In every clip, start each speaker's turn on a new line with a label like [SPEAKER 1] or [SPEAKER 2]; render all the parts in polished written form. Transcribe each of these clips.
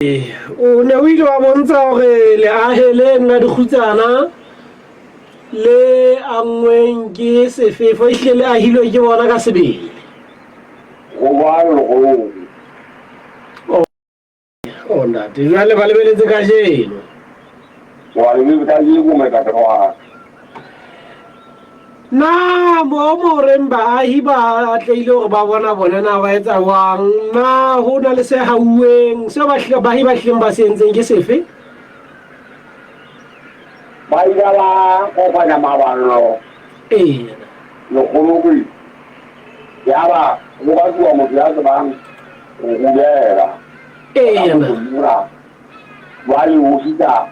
[SPEAKER 1] O ne o ile wa bontsha hore leahe le nna dikgutsana le anngweng ke sefefo ehlile le ahilwe ke bona ka sebele.
[SPEAKER 2] Go jwalo lekgolong.
[SPEAKER 1] O ntate, jwale ba lebeletse kajeno.
[SPEAKER 2] Ba lebeletse kajeno moetapele wa ka.
[SPEAKER 1] Na mo mo reng baahi ba atlehile hore ba bona bone na ba etsa jwang? Na ho na le se hauweng seo baahi ba hlileng ba se entseng ke sefe?
[SPEAKER 2] Ba ile ba kopanya maballo.
[SPEAKER 1] Ee.
[SPEAKER 2] Lekgolokwe yaba ho batluwa motho ya tsebang ho rulela.
[SPEAKER 1] Ee.
[SPEAKER 2] Jwale o fihla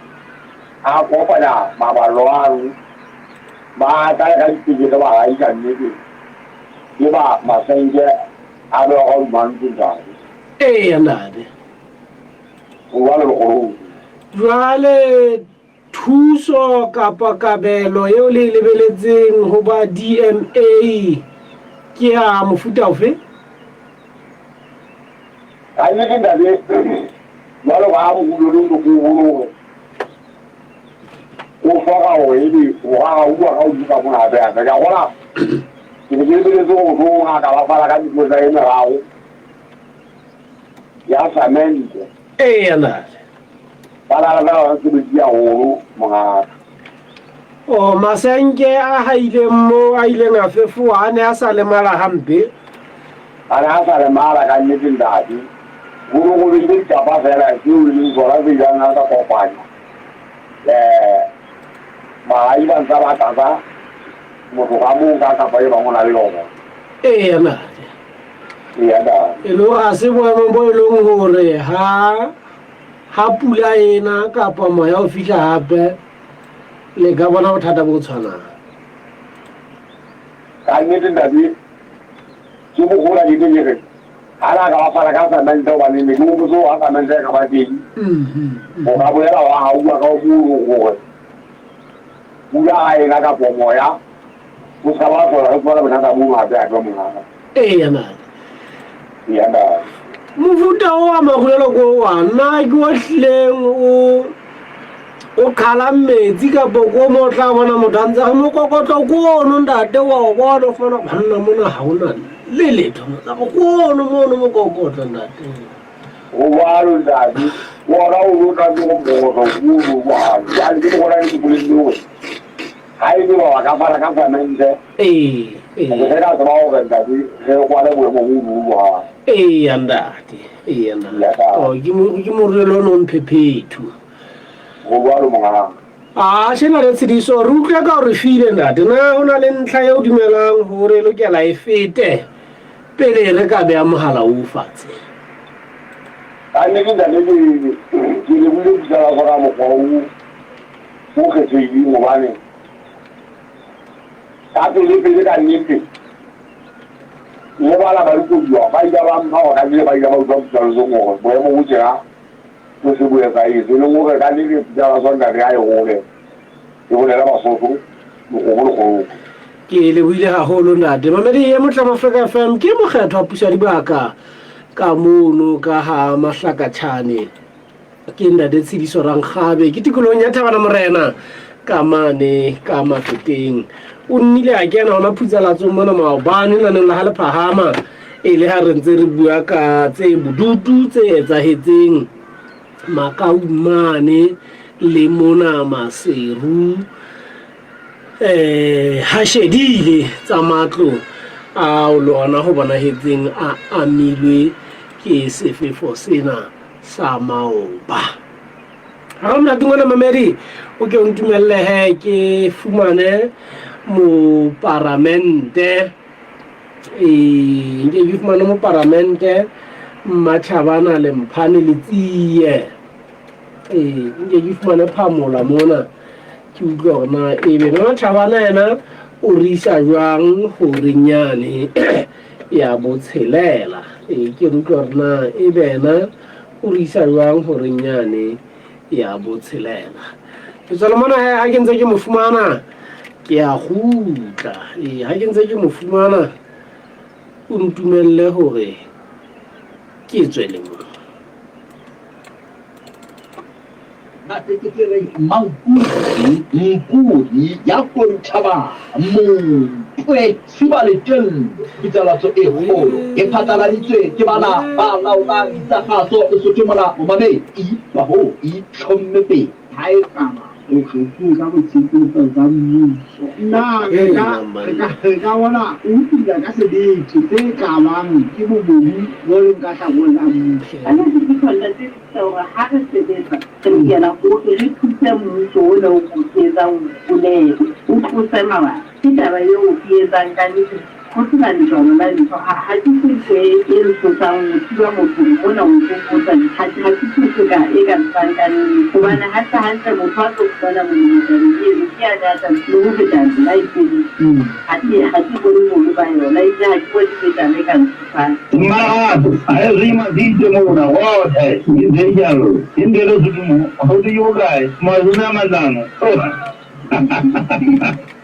[SPEAKER 2] a kopanya maballo ano, ba tla ka ditekete ba haisa nnete ke ba masenke a bewa ka hodima ntlo ntate.
[SPEAKER 1] Eya ntate.
[SPEAKER 2] Jwale lekgolo.
[SPEAKER 1] Jwale thuso kapa kabelo eo le e lebeletseng ho ba DMA ke ya mofuta ofe?
[SPEAKER 2] Ka nnete ntate, jwalo ka ha moholo le moholo hore o hloka hore ebe o ka hauwa ka hodimo ka mona hape hape. Ke a kgola ke ne ke lebeletse hore mohlomong a ka bapala ka mekotla e meraro ya samente.
[SPEAKER 1] Eya ntate.
[SPEAKER 2] Ba na le fela sebetsi haholo mongaka.
[SPEAKER 1] O masenke a haileng mo a ileng a fefoha a ne a sa lemala hampe.
[SPEAKER 2] A ne a sa lemala ka nnete ntate. Ho ne ho bile dikapa fela tseo e leng tsona tse ileng tsa kopanywa. Baahi ba ntse ba tlatsa motho ka mong ka kapa e bang o na le yona.
[SPEAKER 1] Eya ntate.
[SPEAKER 2] Eya ntate.
[SPEAKER 1] E le hore ha se boemo bo e leng hore ha ha pula ena kapa moya o fihla hape le ka bona bothata bo tshwanang.
[SPEAKER 2] Ka nnete ntate ke bogola ke ke re ha la ka ba fana ka samente hobane ne ke hopotse hore ha samente e ka ba teng o ka boela wa hauwa ka o gore pula ha ena kapo moya o ska ba hlola re fumana bothata bo hape hape mongaka.
[SPEAKER 1] Eya ntate.
[SPEAKER 2] Eya ntate.
[SPEAKER 1] Mofuta oa marulelo ko wa nna ke o hlileng o o qhalang metsi kapo ko mo tla bona motho a ntse a re mokokotlo ko ono ntate wa o bona o fumana banna mona ha ona le letho ko ono mono mokokotlo ntate.
[SPEAKER 2] Go jwalo ntate, wona o lo tla ke go mokokotlo ko ono jwalo. Jwale ke bona ke bolelle hore ha e le ba ka fana ka samente.
[SPEAKER 1] Ee, ee.
[SPEAKER 2] Re ka tseba hore ntate re kwale boemo bo bo jwalo.
[SPEAKER 1] Eya ntate, eya ntate. Oh, ke morulelo o no mphephethu.
[SPEAKER 2] Go jwalo mongaka.
[SPEAKER 1] A shena le tshediso re utlwe ka hore file ntate na ho na le ntlha eo dumelang hore e lokela e fete pele re ka beha mohala o fatshe.
[SPEAKER 2] Ka nnete ntate ke ke lebohile pusa la ka mokgwa o o kgethehileng hobane ka pele pele ka nnete le bana ba dikoduwa ba ile ba mpha hore ka nnete ba ile ba utlwa pusalosong hore boemo bo tjena bo se bo etsahetse e leng hore ka nnete pusalosong ntate ha e hole e bolela Basotho lekgobo lekgolo.
[SPEAKER 1] Ke lebohile haholo ntate. Mamedi e motle Afrika FM ke mokgetho wa puso ya dibaka ka mono ka ha Mahlakatjhane. Ke ntate Tshediso Rankgabe ke tikolohong ya Thabana Morena ka mane ka Mafeteng. O nnile a kena hona phutsalatsong mona maobane laneng la ha le phahama e le ha re ntse re bua ka tse bodutu tse etsahetseng Makau mane le mona Maseru hashedile tsa matlo ao le ona ho bonahetseng a amilwe ke sefefo sena sa maoba. Ha monate ngwana mamedi o ke o ntumelle he ke fumane moparamente ee nke ke fumane moparamente Mmatjhabana Lemphane Letsie ee nke ke fumane Phamola mona ke utlwe hore na ebe Mmatjhabana yena o re isa jwang horeng yane ya botshelela ee ke re utlwe hore na ebe yena o re isa jwang horeng yane ya botshelela. Ke tswela mona he ha ke ntse ke mo fumana ke a kgutla. Ee ha ke ntse ke mo fumana o ntumelle hore ke tswele mo.
[SPEAKER 3] Nate ke tse reng Mampudi, Mpudi ya Konthabang, Mompwe, Suba le Tello. Pitsalatso e kgolo e phatlaladitswe ke bana ba laolang tsa kgaso Lesotho mona momamedi kahoo e itlhomme pele.
[SPEAKER 4] Ha e kaba o kgethuwe ka botshepehi ba mmuso, na re ka, re ka, re ka bona o tula ka sebete se ka bang ke bobodu bo leng ka hlakoreng la mmuso?
[SPEAKER 5] Ka nnete ke tlholla tse tsa hore ha re sebetsa re lokela hore re thuse mmuso ona o re o etsang o bolele, o tlose mabaka. Ke taba eo ke etsang ka nnete ho sena letswalo la ntho. Ha ha ke se ntho e e ntshosang ho thiba motho hore mona o ntso fosa. Ha ha ke se ntho ka e ka ntshang ka nnete. Hobane hantle hantle motho a tlo fumana molemo tabeng eno ke yane a tla le ho feta nna e fedile. Ha ke ha ke bone bobe ba yona ebile ha ke bone e taba e ka ntshosang.
[SPEAKER 6] Marato a hezwi madzite mona woṱhe ndi dzeijalo indelo zwithu ho ndi bokae 50.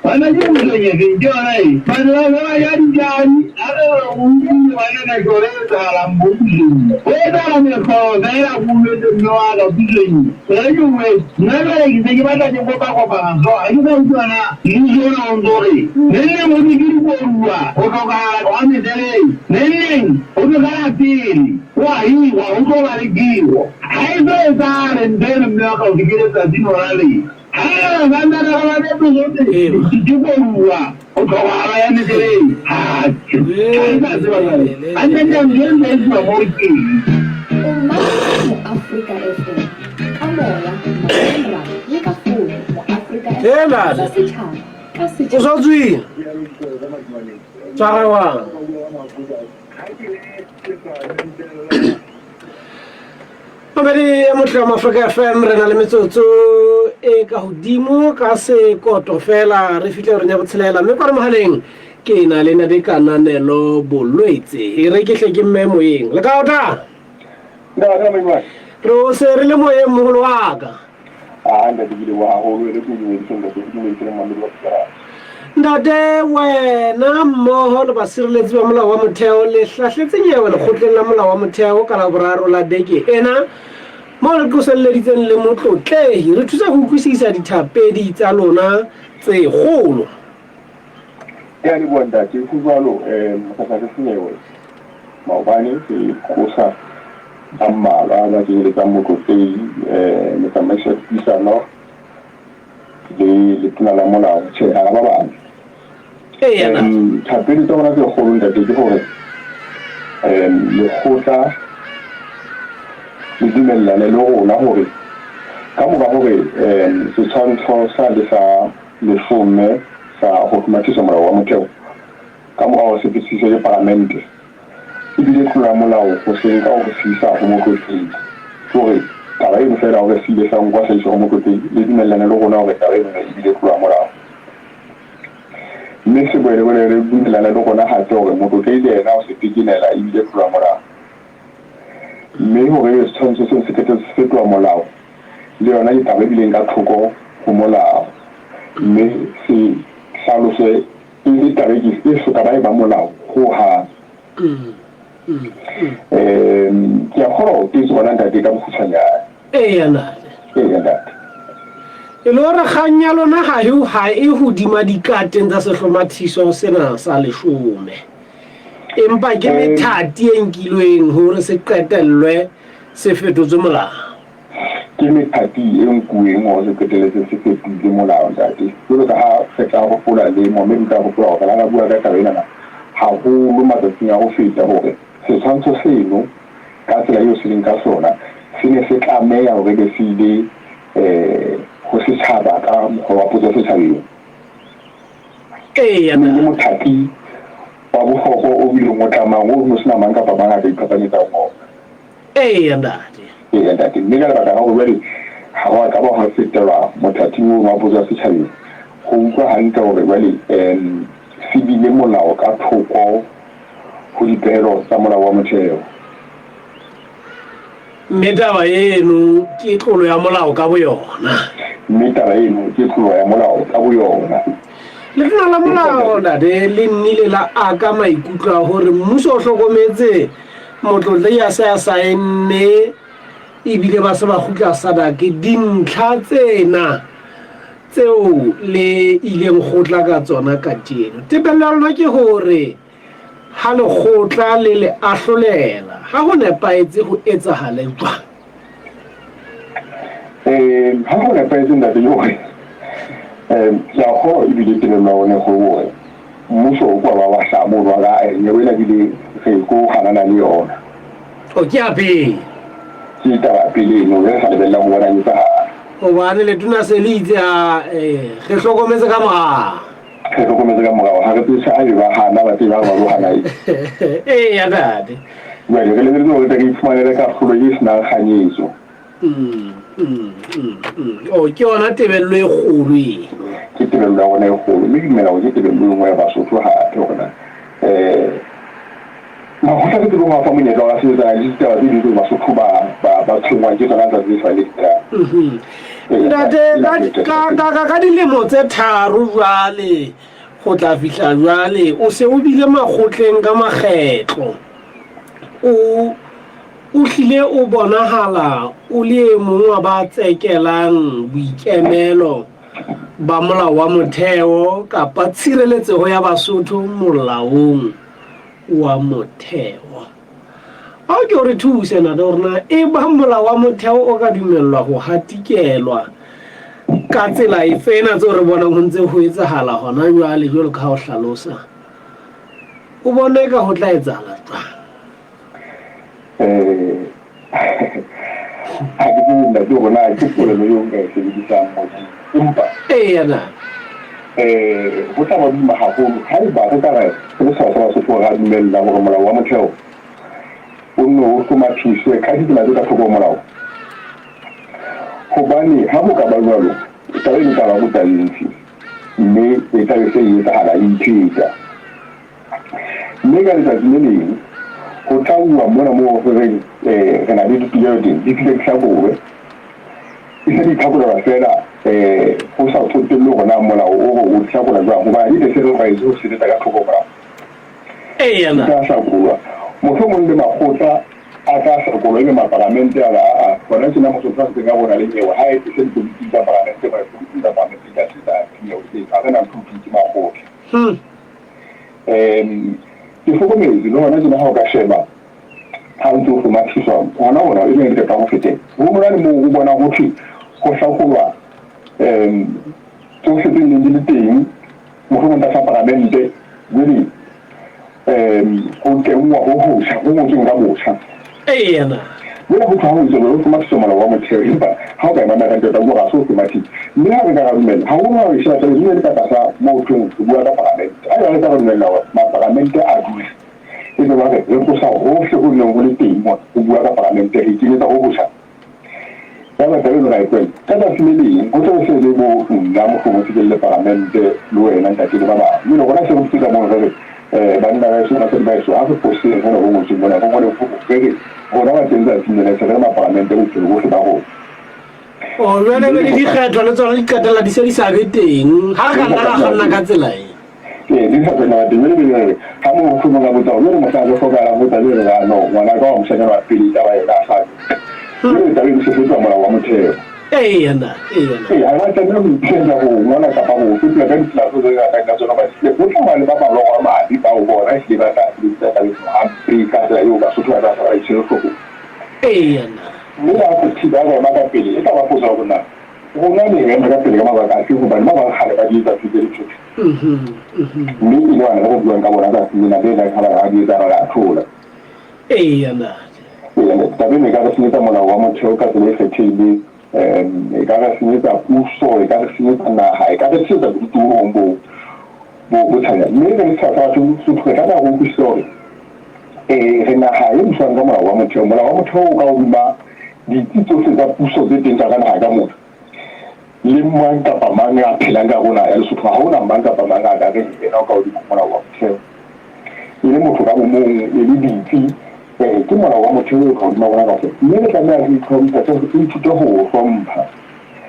[SPEAKER 6] Bana ke motsenyefeng ke yona e batho ba ba ja dijadi a re o utlwile bana ka tjore e etsahalang bo pusong ho etsahala mehlolo fela ko utlwetse mme wa ka pusong anyway nna jwale ke se ke batla ke kopakopana so ha ke sa utlwa na mmuso ona o ntso re neng neng ho thwe ke dikoduwa ho hlokahala hwa meteleng neng neng ho thwe ka la pele ho a hirwa ho tlo ba le tiro ha e so etsahale ntho eno mme wa ka o ke letsatsi lona le
[SPEAKER 7] O mametse Moafrika FM ka moya, marangrang le ka fono. Moafrika FM
[SPEAKER 1] Hela.
[SPEAKER 7] sa setjhaba ka
[SPEAKER 1] O
[SPEAKER 7] setjhaba.
[SPEAKER 1] sa tswile tshwarewang Mamedi ya motle wa Mafrika FM re na le metsotso e ka hodimo ka sekoto fela re fihle re nya botshelela mme kwa re mohaleng ke na le nade kananelo bolwetse e re ke hle ke mme moyeng le ka ota
[SPEAKER 2] Ntate Maimane.
[SPEAKER 1] re o se re le moyeng moholo wa ka.
[SPEAKER 2] Ah, ntate ke leboha haholo e le ke dumedise ntate, ke dumedise le mamedi wa Pitarane.
[SPEAKER 1] Ntate wena mmoho le basireletsi ba molao wa motheo le hlahletse nyewe lekgotleng la molao wa motheo ka Laboraro la beke ena moo le qoselleditseng le motlotlehi. Re thusa ho utlwisisa dithapedi tsa lona tse kgolo.
[SPEAKER 2] Ke a leboha ntate, ho jwalo mosasase senyewe maobane ke qosa ba mmalwa ba kenyeletsang motlotlehi motsamaisi wa dipuisano le letona la molao tjhe hara ba bang.
[SPEAKER 1] Eya ntate.
[SPEAKER 2] Thapedi tsa rona tse kgolo ntate ke hore lekgotla le dumellane le rona hore ka mora hore setshwantsho sa le sa leshome sa ho hlomathisa molao wa motheo ka mora hore se fetisiswe ke palamente ebile tlolo ya molao ho se nka hore se isa ho motlotlehi. Ke hore taba eno fela hore se ile sa nkwa sa iswa ho motlotlehi le dumellane le rona hore taba eno ebile tlolo ya molao. Mme se boele boele le dumellane le rona hape hore motlotlehi le yena o se tekenela ebile tlolo ya molao. Mme hore setshwantsho seo se qetetse se fetoha molao le yona ke taba e bileng ka thoko ho molao. Mme se hlaloswe e le taba e e soka ba e ba molao ho hang. Ke a kgolwa o tetse gona ntate ka bokgutshwanyane.
[SPEAKER 1] Eya ntate.
[SPEAKER 2] Eya ntate.
[SPEAKER 1] E le hore kgang ya lona ha e ha e hodima dikateng tsa sehlomathiso sena sa leshome. Empa ke methati e nkilweng hore se qetellwe se fetotswe molao.
[SPEAKER 2] Ke methati e nkuweng hore se qetelletse se fetohile molao ntate. Jwalo ka ha re tla hopola le momedi o tla hopola hore re la ra bua ka taba enana haholo matsatsing a ho feta hore setshwantsho seno ka tsela eo se leng ka sona se ne se tlameha hore be se ile ho setjhaba ka mokgwa wa potso setjhabeng.
[SPEAKER 1] Eya
[SPEAKER 2] E ne le mothati wa bohlokwa o bileng o tlamang o no sena mang kapa mang a ka iphapanyetsang ona.
[SPEAKER 1] Eya ntate.
[SPEAKER 2] Eya ntate, mme ka lebaka la hore jwale ha wa ka ba hwa fetelwa mothating ono wa potso ya setjhabeng, ho utlwa hantle hore jwale se bile molao ka thoko ho dipehelo tsa molao wa motheo.
[SPEAKER 1] Mme taba eno ke tlolo ya molao ka boyona.
[SPEAKER 2] Mme taba eno ke tlolo ya molao ka boyona.
[SPEAKER 1] Letona la molao ntate le nnile la aka maikutlo a hore mmuso o hlokometse motlotlehi a se a saenne ebile ba se ba kgutla SADC dintlha tsena tseo le ileng kgotla ka tsona kajeno. Tebello ya lona ke hore ha lekgotla le le ahlolela ha ho nepahetse ho etsahale jwang?
[SPEAKER 2] Um ha go nepahetse ntate ke gore um ke a kgolwa ebile tebello ya rona e kgolo gore mmuso o kwa ba wa hlaha mono wa ka nyewe ena ebile re tlo ganana le yona.
[SPEAKER 1] O ke ya pele.
[SPEAKER 2] Ke taba pele eno re sa lebellang go bona e etsagala.
[SPEAKER 1] Gobane letona se le itse a re hlokometse ka morao.
[SPEAKER 2] Re hlokometse ka morao ga re tsebe ha ebe ba hana ba tsebe ba ba lo hana eng.
[SPEAKER 1] Eya ntate.
[SPEAKER 2] Jwale re lebeletse hore tle re iphumanele kahlolo e senang kganyetso.
[SPEAKER 1] O ke yona tebello e kgolo e.
[SPEAKER 2] Ke tebello ya rona e kgolo mme ke dumela hore ke tebello e nngwe ya Basotho hape hore na um makgotla re tsebe ho a fa monyetla wa sebetsana le ditaba tse ding tseo Basotho ba ba ba tshwenngwang ke tsona letsatsi le sa le fetang.
[SPEAKER 1] Ntate ka dilemo tse tharo jwale go tla fihla jwale o se o bile makgotleng ka makgetlo o o hlile o bonahala o le e mong wa ba tsekelang boikemelo ba molao wa motheo kapa tshireletsego ya Basotho molaong wa motheo. A o ke o re thuse ntate gore na e ba molao wa motheo o ka dumellwa go hatikelwa ka tsela efe ena tseo re bonang go ntse go etsagala gona jwale jwalo ka ha o hlalosa o bone ka go tla etsagala jwang?
[SPEAKER 2] Ha ke tsebe ntate hore na ke polelo eo nka e sebedisang mojeng empa
[SPEAKER 1] Eya na.
[SPEAKER 2] Ho tla ba boima haholo haeba re ka re re le setjhaba sa Basotho ra dumella hore molao wa motheo o nne o hlomathiswe ka ditsela tse ka thoko ho molao. Hobane ha ho ka ba jwalo, taba eno e tla ba botantshi mme e tla be se e etsahala e ipheta. Mme ka letsatsi le leng ho tla uwa mona moo re reng re na le ditokelo teng, di fihle di hlakolwe. E se di itlhakolelwa feela ho sa tsotellwe hore na molao o re o di hlakola jwang, hobane ebe se re tlwaetse ho sebetsa ka thoko ho molao. Di tla hlakolwa. Mohlomong le makgotla a tla hlakolwa, ebe maparamente a re, Aa, hona tjena Mosotho a setseng a rona le nyewe ha e tlise dikomiting tsa paramente, hobane dikomiting tsa paramente di tla sebetsa dinyewe tseo. Ha re na ntho ho thweng ke makgotla. Ke hlokometse le hona tjena ha o ka sheba ha o ntse o hlomathiswa hona hona e leng ka ho feteng ho bona le moo o bona ho thwe ho hlakolwa tsohle tse neng di le teng mohlomong tlasa paramente jwale ho kenngwa ho hotjha ho ngotsweng ka botjha.
[SPEAKER 1] Eya na.
[SPEAKER 2] Jwale ho thwe ha ho etswa jwalo ho hlomathiswa molao wa motheo empa ha o ka e mamela hantle o tla utlwa hore ha se ho hlomathisa. Mme ha re ka ra dumella, haholo ha re sheba taba e le ka tlasa moo ho thweng re bua ka paramente. Haeba re ka ra dumella hore maparamente a dule, e tlo ba re re tlosa hohle ho neng ho le teng mona ho bua ka paramente re ikenyetsa ho hotjha. Yaba taba eno ra e tlohella. Ka tsatsi le leng ho tla be se le bo nna mohlomong se ke le paramente le wena ntate le ba bang. Jwale rona se re dutse ka mono re re banna ba heso, basadi ba heso ha re foseng hona ho ngotsweng mona. Re ngole re re rona ba teng tsatsing lena se re le maparamente bophelo bohle ba rona.
[SPEAKER 1] O jwale be le dikgetho le tsona di qetella di se di sa be teng ha re ka nna ra kganna ka tsela e.
[SPEAKER 2] Ee, di sa tsena teng. Jwale be re ha mohlomong a botsa hore jwale mohla re hlokahalang ho tla jwale ra no ngwana ka wa moshanyana wa pele taba yena a hlabe. Jwale taba eno se fetoha molao wa motheo.
[SPEAKER 1] Eya na, eya na.
[SPEAKER 2] Ee, ha ra tlameha ho iphelela ho ngola kapa ho fetola ka ditsela tseo re ratang ka tsona hobane ehlile ho tla ba le ba maloro a mabe bao bona ehlile ba tla sebedisa taba eno hampe ka tsela eo Basotho ba tla sala ba itshwere hloohong.
[SPEAKER 1] Eya na.
[SPEAKER 2] Mme ha re thiba re ema ka pele e tla ba potso ya hore na rona ne re ema ka pele ka mabaka afe hobane ba bang kgale ba di etsa ntho tse dintho tse. Mme e le bana re buang ka bona tsatsing lena le reng ha ba re ha di etsahala re a thola.
[SPEAKER 1] Eya ntate.
[SPEAKER 2] Eya ntate, taba ena e ka re senyetsa molao wa motheo ka tsela e kgethehileng, e ka re senyetsa puso, e ka re senyetsa naha, e ka re tlisetsa bodutu bo bong bo bo bo tshabehang. Mme re le setjhaba sa batho Sotho re tlameha re utlwisise hore re naha e buswang ka molao wa motheo. Molao wa motheo o ka hodima ditsi tsohle tsa puso tse teng ka hara naha ka mona. Le mang kapa mang ya phelang ka hare ho naha ya Lesotho, ha ho na mang kapa mang a ka reng yena o ka hodimo ho molao wa motheo. E le motho ka bomong, e le ditsi, ke molao wa motheo o ka hodima rona kaofela. Mme re tlameha re itlhomphe, re ithute ho o hlompha.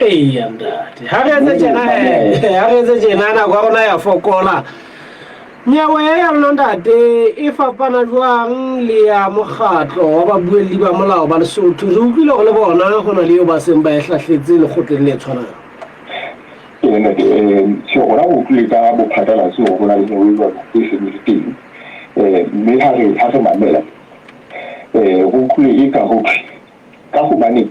[SPEAKER 1] Eya ntate, ha re etse tjena he, ha re etse tjena nako ya rona ya fokola. Nyewe ya lona ntate e fapana jwang le ya mokgatlo wa babuelli ba molao ba Lesotho? Re utlwile gore le bona go na le eo ba seng ba e hlahletse lekgotleng le tshwanang.
[SPEAKER 2] Ee ntate, tjhe rona re utlwile ka bophatlalatso hore ho na le nyewe e jwalo e seng e le teng. Mme ha re ha re mamela re utlwile e ka ho thwe ka hobane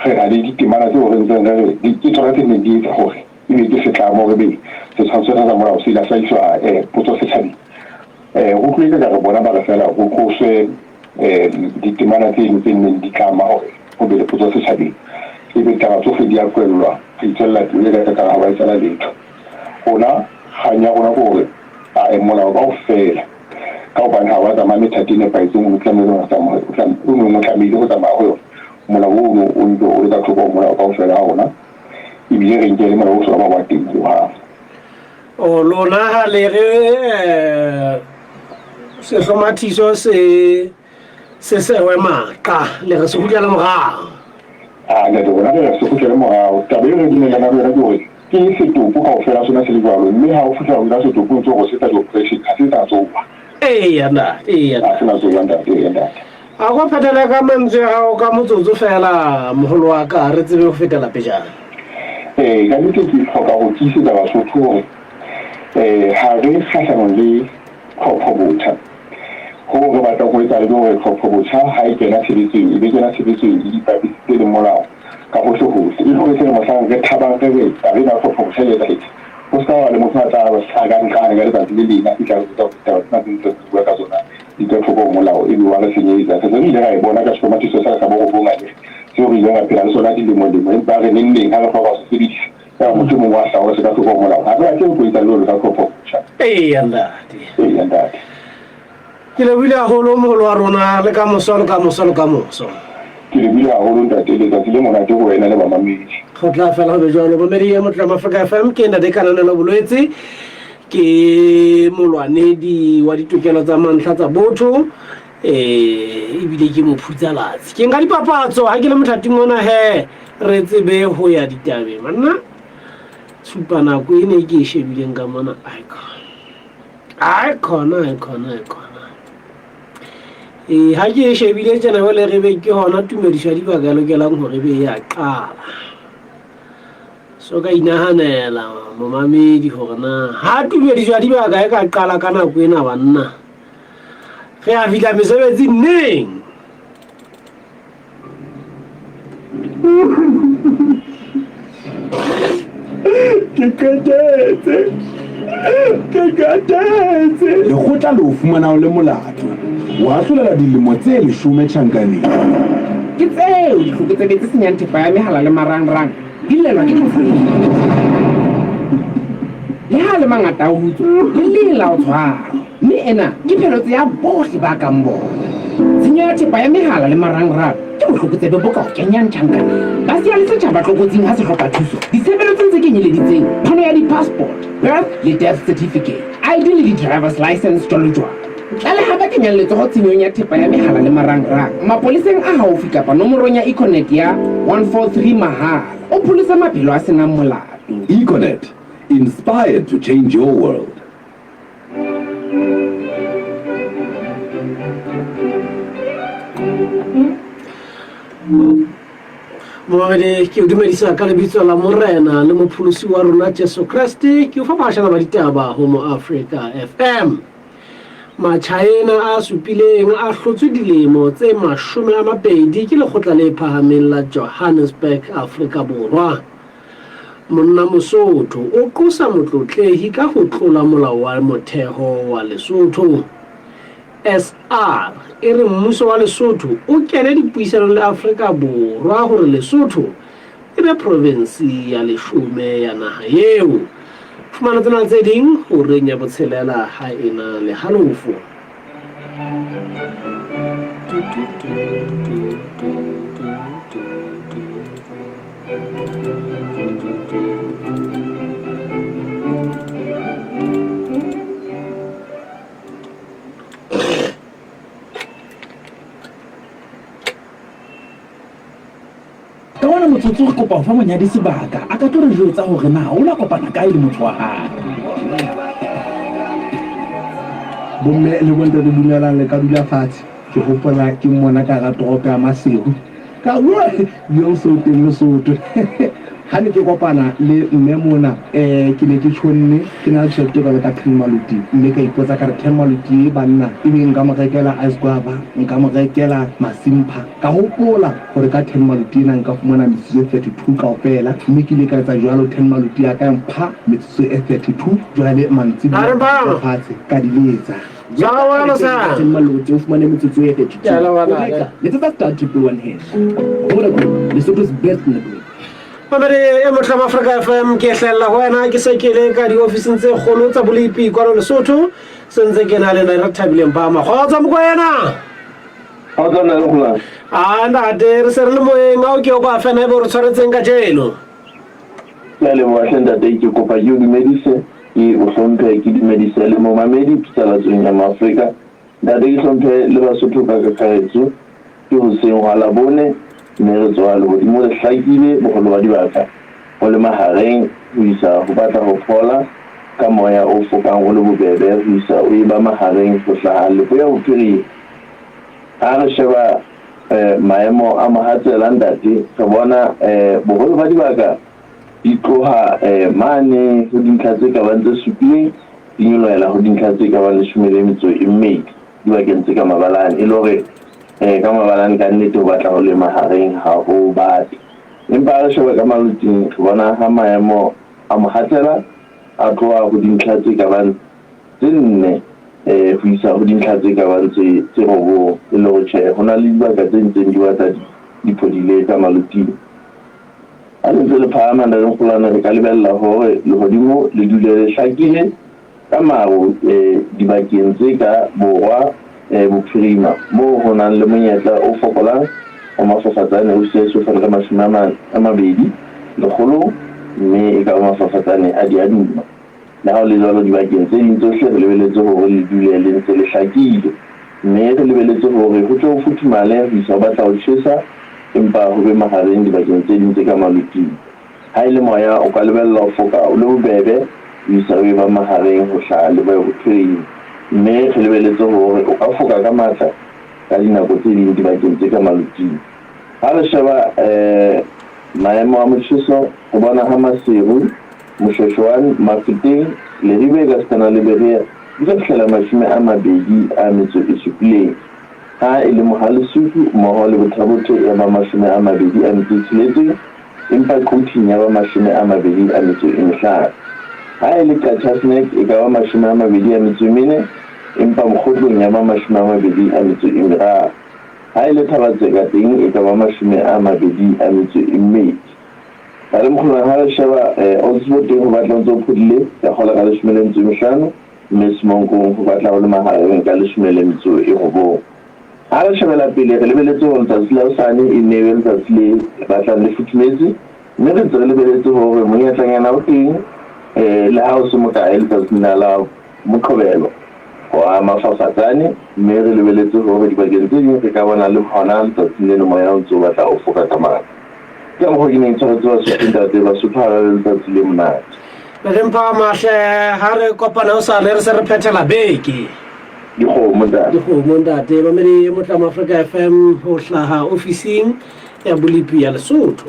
[SPEAKER 2] re na le ditemana tseo re ntseng re re ke tsona tse neng di etsa hore ebe ke setlamo hore ebe setshwantsho sena sa molao se ile sa iswa potso setjhabeng. Re utlwile ka re bona ba re feela ho tloswe ditemana tseno tse neng di tlama hore ho be le potso setjhabeng. Ebe ditaba tsohle di a tlohellwa, re itswella pele ka ekare ha wa etsahala letho. Rona kgang ya rona ke hore ae molao kaofela ka hobane ha wa tsamaya methati e nepahetseng o tlamehile ho tsamaya o neng o tlamehile ho tsamaya ho yona. Molao ono o ntse o le ka thoko ho molao kaofela ha ona ebile re nke le molao o soka ba wa teng hohang.
[SPEAKER 1] O lona ha le re sehlomathiso se se sewe maqa le re se kgutlele morao.
[SPEAKER 2] A ntate rona re re se kgutlele morao. Taba eo re dumellanang le yona ke hore ke setopo kaofela sona se le jwalo, mme ha o fihla hodima setopo o ntse o re se etsa di-operation ha se sa tsoha.
[SPEAKER 1] Eya ntate, eya
[SPEAKER 2] Ha se na tsoha ntate, eya ntate.
[SPEAKER 1] A ko phethele ka mantswe a hao ka motsotso feela moholo wa ka re tsebe ho fetela pejana.
[SPEAKER 2] Ee, ka nnete ke hloka ho tiisetsa Basotho hore ha re kgahlanong le tlhopho botjha. Hoo re batlang ho etsahale ke hore tlhopho botjha ha e kena tshebetsong, e be kena tshebetsong e ipapisitse le molao ka hohle hohle. E le hore e se re mohlang re thabang re re taba ena ya tlhopho botjha e etsahetse, ho se ka ba le motho a tla hlaha ka nqane ka letsatsi le leng a fihla a re botsa hore ditaba tsena tse ntse re bua ka tsona di ka thoko ho molao ebe wa re senyetsa. Re se re ile ra e bona ka sehlomathiso sena sa borobong akere, seo re ileng ra phela le sona dilemo-lemo empa re neng neng ha re hloka ho se sebedisa yaba motho e mong wa hlaha hore se ka thoko ho molao. Ha re batle ho tlo etsa jwalo ka tlhopho botjha.
[SPEAKER 1] Eya ntate.
[SPEAKER 2] Eya ntate.
[SPEAKER 1] Ke lebohile haholo moholo wa rona le ka moso le ka moso le ka moso.
[SPEAKER 2] Ke lebohile haholo ntate, letsatsi le monate ho wena le bamamedi.
[SPEAKER 1] Go tla fela go be jwalo. Momedi e motle Afrika FM ke ntate Kananelo Bolwetse ke molwanedi wa ditokelo tsa mantlha tsa botho eh ebile ke mophutsalatsi. Ke nka dipapatso ha ke le mothating ona he re tsebe ho ya ditabeng. Banna tshupa nako e ne ke e shebileng ka mona icon. Ai khona, ai khona, ai khona. Ee, ha ke e shebile tjena jwale re be ke hona tumediso ya dibaka e lokelang hore be ya qala. So ka inahanela momamedi hore na ha tumediso ya dibaka e ka qala ka nako ena banna. Re a fihla mesebetsing neng?
[SPEAKER 8] Ke qetetse. Ke qetetse.
[SPEAKER 9] Lekgotla le o fumana o le molato, o ahlolelwa dilemo tse leshome tjhankaneng.
[SPEAKER 10] Ke tseo ditlokotsebe tse senyang thepa ya mehala le marangrang di llelwa ke mofula. Le ha a le mangata a ho utswa, le leng la ho tshwarwa. Mme ena ke pheletso ya bohle ba kang bona. Tshenyo ya thepa ya mehala le marangrang ke botlokotsebe bo ka o kenyang tjhankaneng. Ba siya le setjhaba tlokotsing ha se hloka thuso ditshebeletsong tse kenyeleditseng phano ya di-passport, birth le death certificate, ID le di-driver's license jwalo jwalo. Tlaleha ka kenyang letsoho tshenyong ya thepa ya mehala le marangrang mapoleseng a haufi kapa nomorong ya Econet ya 143 mahala. O pholose maphelo a senang molato.
[SPEAKER 9] Econet, inspired to change your world.
[SPEAKER 1] Momamedi ke o dumedisa ka lebitso la Morena le Mopholosi wa rona Jesu Kreste. Ke o fa baashana ba ditaba ho mo Afrika FM. Machaena a supileng a hlotswe dilemo tse 20 ke lekgotla le phahameng la Johannesburg, Afrika Borwa. Monna Mosotho o qosa motlotlehi ka ho tlola molao wa motheho wa Lesotho. SR e re mmuso wa Lesotho o kene dipuisanong le Afrika Borwa hore Lesotho e be provinsi ya leshome ya naha eo. Fumana tsena tse ding horeng ya botshelela ha ena le halofo.
[SPEAKER 11] Ka ona motsotso re kopa ho fa monyadi sebaka a ka tlo re jwetsa hore na o la kopana kae le motho wa hae.
[SPEAKER 12] Bomme le bontate dumelang le ka dula fatshe. Ke hopola ke mmona ka hara toropo ya Maseru. Ka bua yo so teng Lesotho. Ha ne ke kopana le mme mona eh ke ne ke tjhonne ke na le tjhelete jwalo ka ten maluti mme ka ipotsa ka re ten maluti e banna ebe nka mo rekela ice guava nka mo rekela masimpha ka hopola hore ka ten maluti ena nka fumana metsotso e 32 kaofela mme ke ile ka etsa jwalo ten maluti ya ka ya mpha metsotso e 32 jwale mantsibuya ka dula fatshe ka di letsa.
[SPEAKER 1] Ten
[SPEAKER 11] maluti o fumane metsotso e 32
[SPEAKER 1] Ke a leboha,
[SPEAKER 11] o reka letsetsa star 111 hash. Vodacom, Lesotho's best network.
[SPEAKER 1] Mamedi e motle wa Afrika FM ke hlahella ho wena ke se ke le ka diofising tse kgolo tsa bolepi kwano Lesotho se ntse ke na le na re thabileng ba makgotsa mokwena.
[SPEAKER 2] Kgotsa nna le golang.
[SPEAKER 1] A ntate re se re le moyeng a o ke o ba fena ebe o re tshwaretseng ka jeno.
[SPEAKER 2] Ke a leboha hle ntate ke kopa ke o dumedise ke o hlomphe ke dumedise le momamedi phatlalatsong ya Maafrika. Ntate ke hlomphe le Basotho ka kakaretso. Ke hoseng hwa Labone mme re tsoha lehodimo le hlakile boholo ba dibaka ho le mahareng ho isa ho batla ho phola ka moya o fokang o le bobebe ho isa o eba mahareng ho hlaha leboya bophirima. Ha re sheba maemo a mohatsela ntate re bona boholo ba dibaka di tloha mane ho dintlha tse ka bang tse supileng di nyolohela ho dintlha tse ka bang 12 dibakeng tse ka mabalane e le hore ka mabalane ka nnete ho batla ho le mahareng ha ho bate. Empa ha re sheba ka maloting re bona ha maemo a mohatsela a tloha ho dintlha tse ka bang tse nne ho isa ho dintlha tse ka bang tse 9 e le hore tjhe ho na le dibaka tse ntseng di batla di phodile ka maloting. Ha le ntse le phahama Ntate Nkgolwane re ka lebella hore lehodimo le dule le hlakile ka maru dibakeng tse ka borwa bophirima moo ho nang le monyetla o fokolang wa mafafatsane ho eso fane ka 20 lekgolong mme e ka ba mafafatsane a diaduma. Le ha ho le jwalo, dibakeng tse ding tsohle re lebeletse hore le dule le ntse le hlakile mme re lebeletse hore ho tle ho futhumale ho isa ho batla ho tjhesa empa ho be mahareng dibakeng tse ding tse ka maloting. Ha e le moya, o ka lebella ho foka o le bobebe ho isa o eba mahareng ho hlaha leboya bophirima mme re lebeletse hore o ka foka ka matla ka dinako tse ding dibakeng tse ka maloting. Ha re sheba maemo a motjheso, re bona ha Maseru, Moshoeshoane, Mafeteng, Leribe ekasitana le Berea di ka fihlela 27. Ha e le Mohalesutu mmoho le Botha-Bothe ya ba 26, empa Quthing ya ba 25. Ha e le Qacha's Nek e ka ba 24, empa Mokgotlong ya ba 23. Ha e le Thaba-Tseka teng e ka ba 22. Ntate Mokgolwane, ha re sheba Oxford teng ho batla ho ntse ho phodile ka kgola ka 15, mme Semonkong ho batla ho le mahareng ka 19. Ha re shebela pele, re lebeletse hore letsatsi la hosane e nne e be letsatsi le batlang le futhumetse, mme re ntse re lebeletse hore monyetlanyana o teng le ha o se mokae letsatsing la la Moqebelo wa mafafatsane, mme re lebeletse hore dibakeng tse ding re ka bona le hona letsatsing leno moya o ntse o batla o foka ka matla. Ke ka mokgwa ke neng ke tshwaretse Basotho ntate, Basotho ha ba be letsatsi le monate.
[SPEAKER 1] Re mpha mahle ha re kopana hosane re se re phethela beke.
[SPEAKER 2] Dikgomo ntate.
[SPEAKER 1] Dikgomo ntate. Mamedi e motlamo Afrika FM ho hlaha ofising ya bolipi ya Lesotho.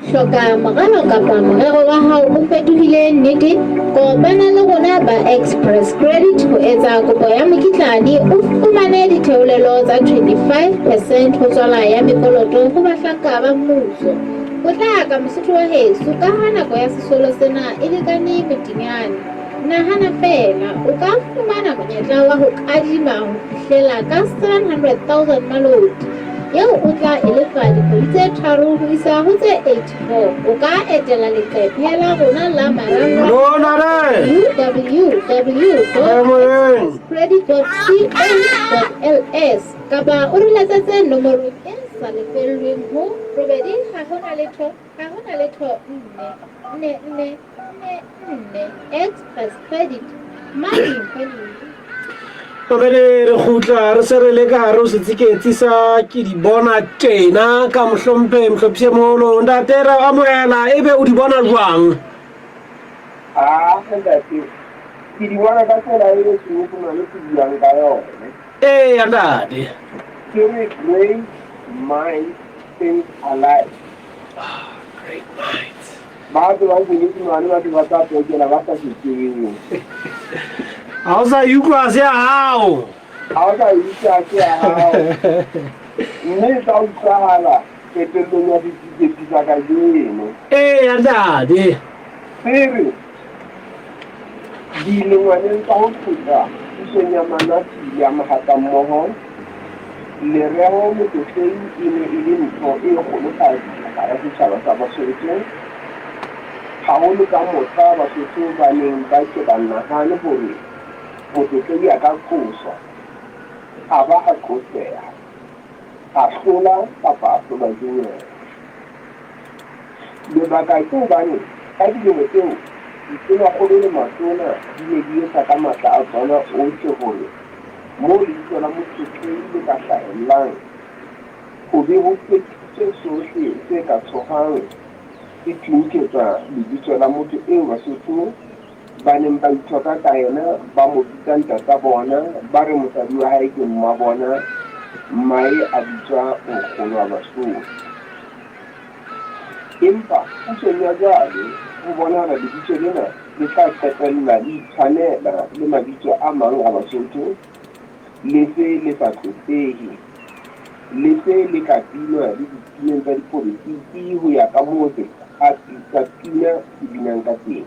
[SPEAKER 13] Hloka moralo kapa morero wa hao o fetohile nnete? Kopana le rona ba Express Credit ho etsa kopo ya mokitlane o fumane ditheolelo tsa 25 percent ho tswala ya mekoloto ho bahlanka ba mmuso. Potlaka Mosotho wa heso ka ha nako ya sesolo sena e lekane motinyane. Nahana feela, o ka fumana monyetla wa ho kadima ho fihlela ka 700,000 maloti, eo o tla e lefa dikgwedi tse tharo ho isa ho tse 84. O ka etela leqephe la rona la marangrang www.expresscredit.co.ls kapa o re letsetse nomorong e sa lefellweng ho robedi ha ho na letho ha ho na letho nne nne nne nne nne. Express Credit, money when you need.
[SPEAKER 1] Mamele re kgutla re se re le ka gare o setsiketsi sa ke di bona tjena ka mohlomphe mohlophise moholo ntate re amohela ebe o di bona jwang?
[SPEAKER 6] Ah, ntate.
[SPEAKER 2] Ke di bona ka tsela e Senyesemane se buang ka yone.
[SPEAKER 1] Eya, ntate.
[SPEAKER 2] Ke re great minds think alike.
[SPEAKER 1] Ah, great minds.
[SPEAKER 2] Ba tsebang Senyesemane ba se ba tla tokela ba sa se tsebeng.
[SPEAKER 1] Ha o sa e utlwa se ya hao.
[SPEAKER 2] Ha o sa e utlwa se ya hao. Mme e tla utlwahala qetellong ya setsiketsi sa kajeno.
[SPEAKER 1] Eya, ntate.
[SPEAKER 2] Se re, Dilengwaneng tsa ho feta pusong ya Manasi ya Mohatammoho, lereho Motlotlehi e ne e le ntho e kgolohadi hara setjhaba sa Basotho, haholo ka mohla Basotho ba neng ba ke ba nahane hore Motlotlehi a ka qoswa, a ba a qoseha, a hlola kapa a hlolwa ke nyewe. Lebaka ke hobane ka dilemo tseo ditonakgolo le matona di ne di etsa ka matla a tsona ohle hore moo lebitso la Motlotlehi le ka hlahellang ho be ho fedisitswe sohle se ka tshohang se thunketsa lebitso la motho eo Basotho ba neng ba ithoka ka yena, ba mo bitsa ntata bona, ba re mosadi wa hae ke mma bona, mmae a bitswa nkgono wa Basotho. Empa pusong ya jwale ho bonahala lebitso lena le tla qetella le itshwanela le mabitso a mang a Basotho, le se le sa tlotlehe, le se le ka binwa le dipineng tsa dipolotiki ho ya ka moo seqapi sa pina se binang ka teng.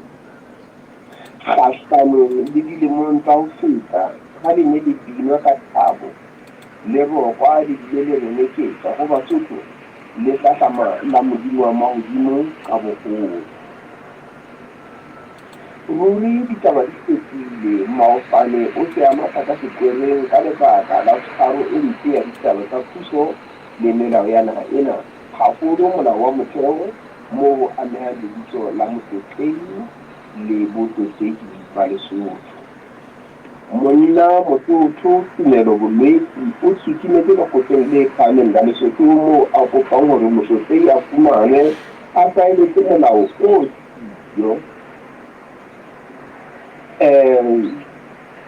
[SPEAKER 2] Kgahlanong le dilemong tsa ho feta ha le ne le binwa ka thabo, le rokwa le bile le reneketswa ho Basotho le hlahlama la Modimo wa mahodimo ka boholo. Ruri ditaba di fetohile, Maofane o se a matha ka sekwereng ka lebaka la tshwaro e mpe ya ditaba tsa puso le melao ya naha ena, haholo molao wa motheo moo ho amehang lebitso la Motlotlehi le Botlotlehi ba Lesotho. Monna Mosotho Tumelo Bolwetsi o sutumetse lekgotleng le phahameng la Lesotho moo a kopang hore Motlotlehi a fumanwe a saenetse molao o siyo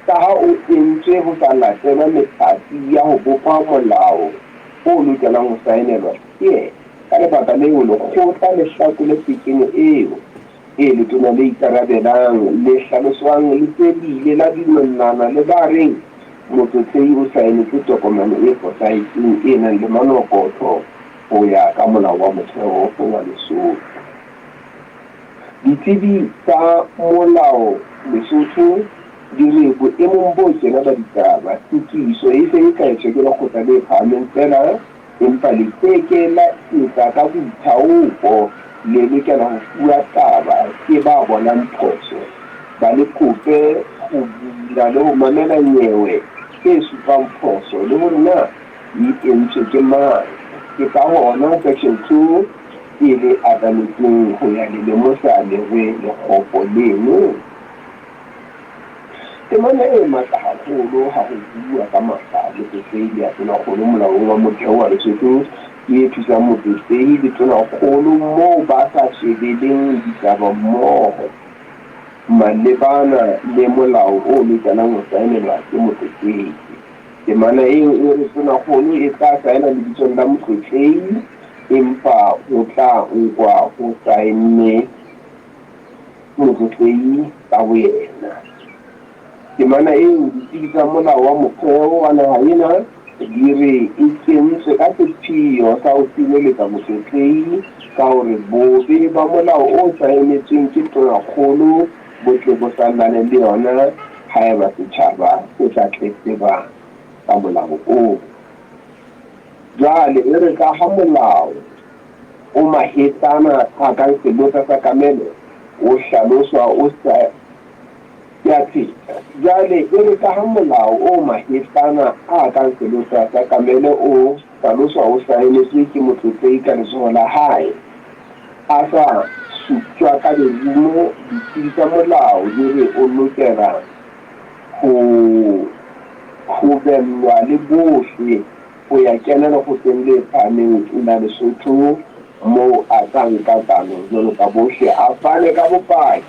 [SPEAKER 2] ka ha o entswe ho sa latelwa methati ya ho bopa molao o lokelang ho saenelwa ke yena. Ka lebaka leo, lekgotla le hlakole pekenyo eo. E, letona le ikarabelang le hlaloswang le se le ile la dumellana le ba reng Motlotlehi o saenetse tokomane e fosahetseng e nang le manokotho ho ya ka Molao wa Motheo wa Lesotho. Ditsebi tsa molao Lesotho di re boemong bo tjena ba ditaba, tokiso e se e ka etswa ke lekgotla le phahameng feela Empa le ke ke la etsa ka boithaopo, le lokela ho fuwa taba ke ba bonang phoso, ba le kope ho bula le ho mamela nyewe e supang phoso le hore na e entswe ke mang. Ke ka hona Section 2 e le atametseng ho ya le lemosa lere le kgopo leno. Temana e matla haholo ha ho buuwa ka matla a Motlotlehi le a Tonakgolo Molaong wa Motheo wa Lesotho ke e thusang Motlotlehi le Tonakgolo moo ba sa shebeleng ditaba mmoho malebana le molao o lokelang ho saenelwa ke Motlotlehi. Temana eo e re Tonakgolo e tla saena lebitsong la Motlotlehi empa ho tla nkwa ho saenne Motlotlehi ka boyena. Temana eo ditsebi tsa molao wa motheo wa naha ena di re e kentswe ka sepheo sa ho sireletsa motlotlehi ka hore bobe ba molao o saenetsweng ke Tonakgolo bo tle bo sallane le yona haeba setjhaba se tla tletleba ka molao oo. Jwale e re ka ha molao o mahetlana a kang selotsa sa kamele o hlaloswa o sa Ke a pheta. Jwale e re ka ha molao o mahetlana a kang selotsa sa kamele o hlaloswa o saenetswe ke motlotlehi ka letsoho la hae, a sa suptjwa ka lerumo, ditsebi tsa molao di re o lokela ho qobellwa le bohle ho ya kena lekgotleng le phahameng la Lesotho moo a tla nka kano jwalo ka bohle a fane ka bopaki.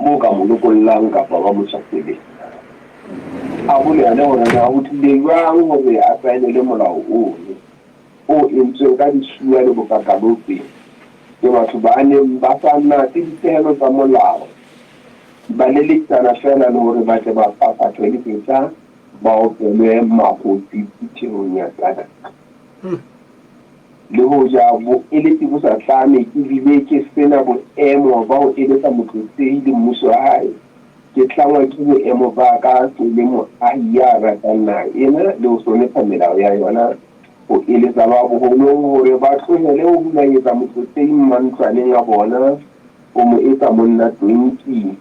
[SPEAKER 2] bo ka mo lokollang kapa ba mo tshwaseleng. A bolele hore na ho tlile jwang hore a saenele molao ono, o entsweng ka disuwa le bokakalope ke batho ba neng ba sa natse dipehelo tsa molao, ba lelekisana feela le hore ba tle ba phaphathwe lipetla ba opelwe mahotsi phuthehong ya SADC. Le hoja boeletsi bo sa tlame ke bile ke se na boemo ba ho eletsa Motlotlehi le mmuso wa hae, ke tlangwa ke boemo ba ka ke le moahi ya ratang naha ena le ho hlonepha melao ya yona ho eletsa ba boholong hore ba tlohele ho hulanyetsa Motlotlehi mantlwaneng a bona ho mo etsa monna tonki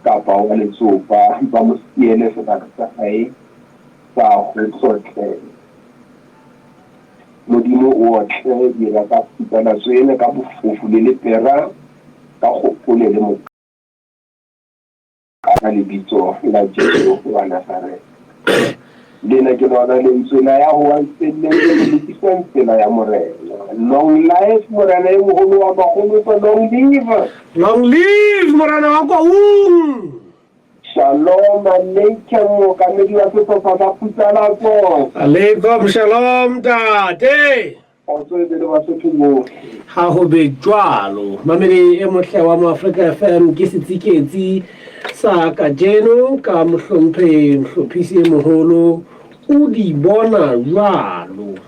[SPEAKER 2] kapa wa letsopa, ba mo siele sebaka sa hae sa ho tlotlela. Modimo o otle dira tsa phutsana ena ka bofofu le lepera, ka kgopole le moka ka lebitso la Jesu wa Nazaretha. Lena ke lona lentswe la ya howang felleng le lokisang tsela ya Morena. Long life Morena e moholo wa makgolotso, long live!
[SPEAKER 1] Long live Morena wa Kwaung!
[SPEAKER 2] Shalom aleikum mookamedi wa sehlopha sa Putsalatso.
[SPEAKER 1] Aleikum shalom ntate.
[SPEAKER 2] Kgotso e be le Basotho bohle.
[SPEAKER 1] Ha ho be jwalo. Mamedi e motle wa Moafrika FM ke setsiketsi sa kajeno ka mohlomphehi mohlophisi e moholo o di bona jwalo.